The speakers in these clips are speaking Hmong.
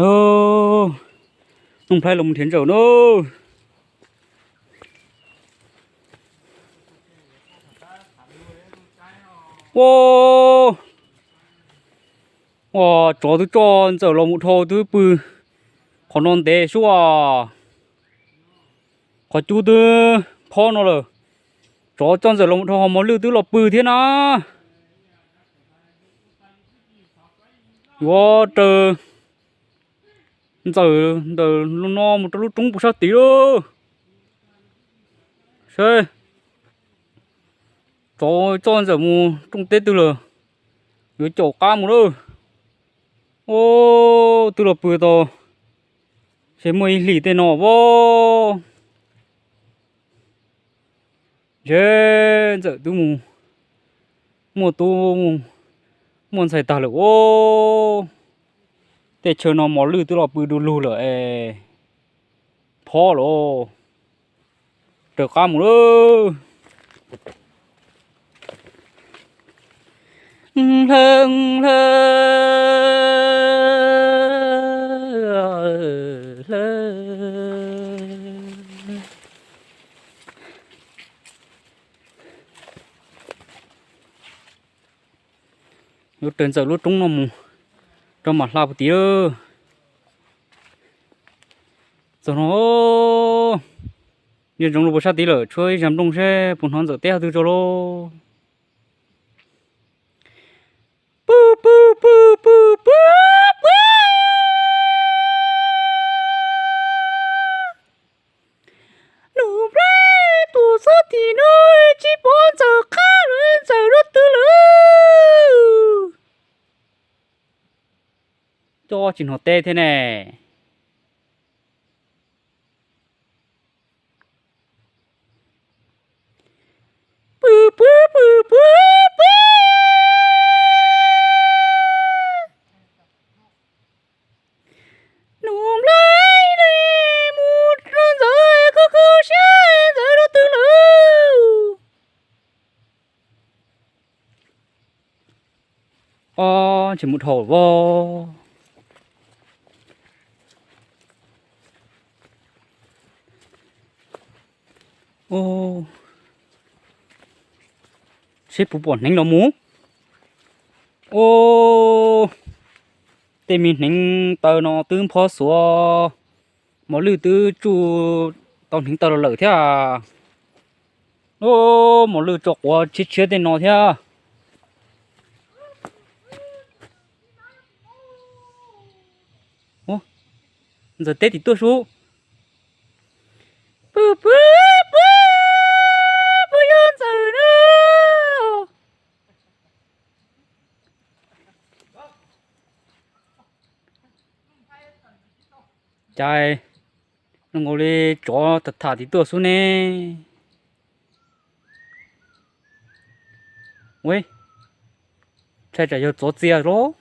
Nuj Nplhaib los mus nrhiav Ntxawm na. Ua, ua, tsov twb coj Ntxawm los mus dhau twb pw qhov no ntev sub as. Qhov cub twb phob no lawm. Tsov coj Ntxawm los mus dhau ho mos lwj twb los pw thiab na. Yuav raws Ntxawm ntawm lub no mus rau lub roob puag sab tid lauj. Seb, tsov coj Ntxawm mus rooj teb twg lawm, yuav caum qab mus lauj. Ub, twb los pw tau, ces muaj ib hlis tej no as. Ntshe Ntxawm twb mus muaj tub muaj ntxhais tag lawm os. Tej chaw no mos lwj twb los pw du lug lawm es phob lawm. Raws qab mus lauj. Hlawv, hlawv, hlawv. Yuav raws Ntxawm lub roob no mus rau mam hla puag tid. Txog no, nyob ntsoov rau puag sab tid lawm, tshuav ib zag nplooj seb puas hnov Ntxawm teb qhov twg tso lauj. Pw, pw, pw, pw, pw, pw. Nuj Nplhaib tuaj txog tim no tsis pom Ntxawm qab lawm, Ntxawm rau twg lawm? Coj tsis hnov teb thiab ne. Pw, pw, pw, pw, pw. Nuj Nplhaib li mus rau Ntxawm, kho kho siab Ntxawm rau twg lawm? Ob, tsis mus dhau vog. Seb puas pom hneev los mus. Ub, tej me hneev taw no twb phob xuav, mos lwj twb tsuj tau hneev taw los lawm thiab. Ub, mos lwj tso quav tshiab tshiab tej no thiab. Ub, Ntxawm teb tim tuaj sub. Pw, pw, pw, puas yog Ntxawm na? Cas zoo nkaus li tsov tham tham tim tuaj xwb ne. Ua, ntshai tsam yog tsov txia los.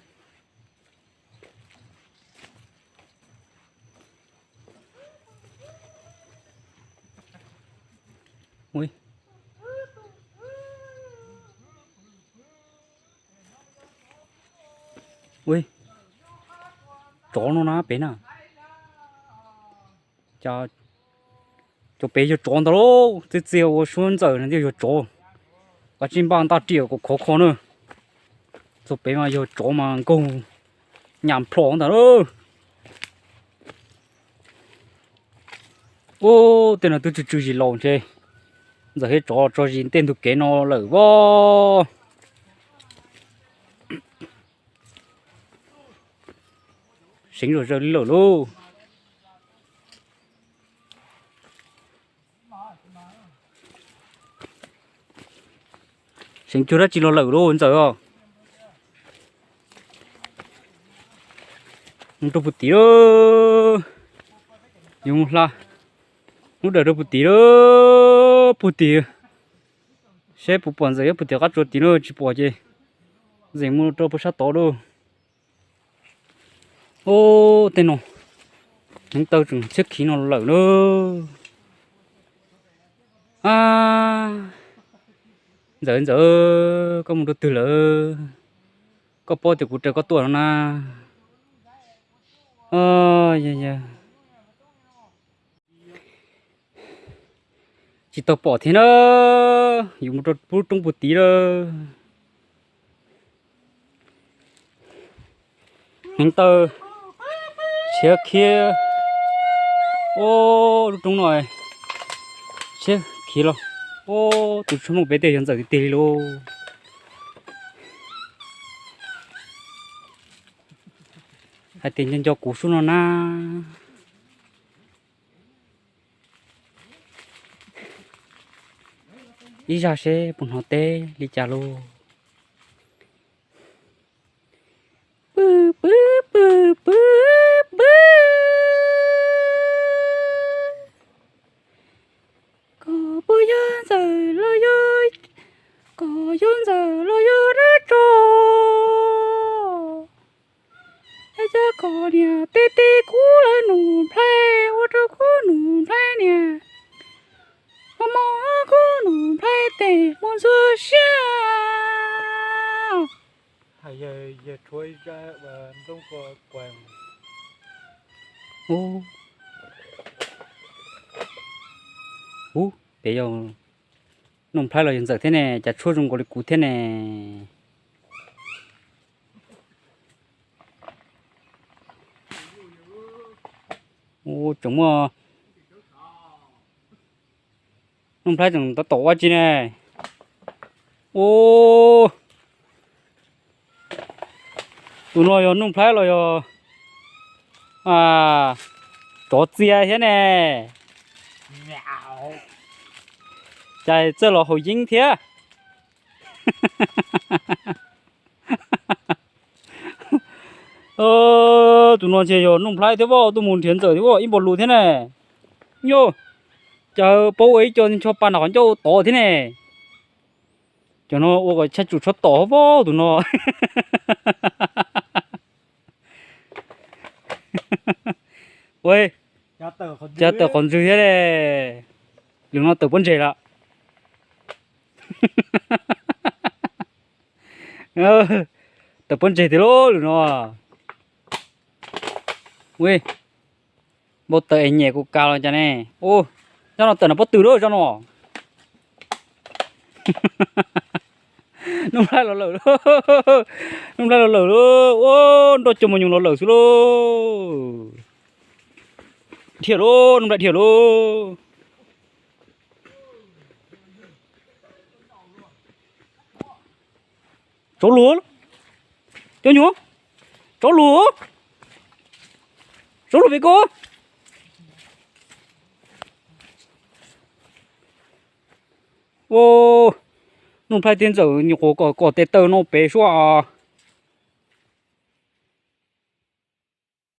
Ua, tsov no na pem na. Cov pem yog tsov ntag lauj, txi txiag ua suab Ntxawm no thiaj yog tsov. Kav tsij npaj ntaj riam kom khov kho na. Txog pem mas yog tsov mas nkaug nyam plho ntag lauj. Ub, tej no twb tsw tsw zis laus ntshe Ntxawm thiab tsov tso zis tej ntug kev no lawm vog. Seev zog zawg li lawm lauj. Seev cuag dab tsi los lawm lauj Ntxawm os. Mus rau puag tim lauj. Yuav mus hla lub dawm rau puag tim lauj, puag tim. Seb puas pom Ntxawm nyob puag tim qab tsua tim na, tsis pom ces zeem mus rau puag sab tod lauj. Ub, tej no hneev taw tseem txhiab khiv no lawm na. A, Ntxawm, Ntxawm, koj mus rau twg lawm? Koj paub tias kuv raws koj tuaj no na. Yog yog, tsis tau pom thiab na, yuav mus rau pub roob puag tid lawm. Hneev taw tshiab khiab. Ob, lub roob no tshiab khiav los. Ob, tus tshua Hmoob peb tej yog ntxawm tiag tiag li lauj. Hais tias nco nco kuv sub no na. Ib zaj seb puas hnov teb li cas lauj. Pw pw pw pw pw. Koj puas yog ntxawm los yog, koj yog ntxawm los yog dab tsi? Es cas koj niam tej tib kuv lawv Nuj Nplhaib, ua rau kuv Nuj Nplhaib niam, ua mob kuv Nuj Nplhaib tej mus ntxuag siab. Ub, pem yog Nuj Nplhaib los yog ntxawm thiab ne, cas tshuaj zoo nkaus li kuv thiab ne. Ub, tseem muaj Nuj Nplhaib tseem tab tom ua tsi ne. Ub, tus no yog Nuj Nplhaib los yog tsov txia thiab ne. Cas txawj los haus yeeb thiab. Tus no ntshe yog Nuj Nplhaib thiab, tuaj mus nrhiav ntxawm thiab ib npaus lus thiab ne. Nyob, cas paub ua ib co ncho pa nram qhov ncauj tod thiab ne. Cov no ua kom tshaj tsum tsho tom vab tus no. Ua, cas tawm qhov ntswg thiab ne. Lwm no tawm pob ntseg lawm. Tawm pob ntseg tiag lauj lwm no. Ua, npau taws es nyem kuv kav los cas ne. Ua, zaj no tawm nram pob tw lawm zaj no. Nuj Nplhaib los lawm lauj. Nuj Nplhaib los lawm lauj. Ua, nroj coj mus nyoos los lawm xwb lauj. Dhia lauj, Nuj Nplhaib dhia lauj. Tsaus lus, cov nyuam, tsaus lus, tsaus lus pem ko. Ua, Nuj Nplhaib thiab ntxawm nyuam qhuav kom kom tes taw no pem suab.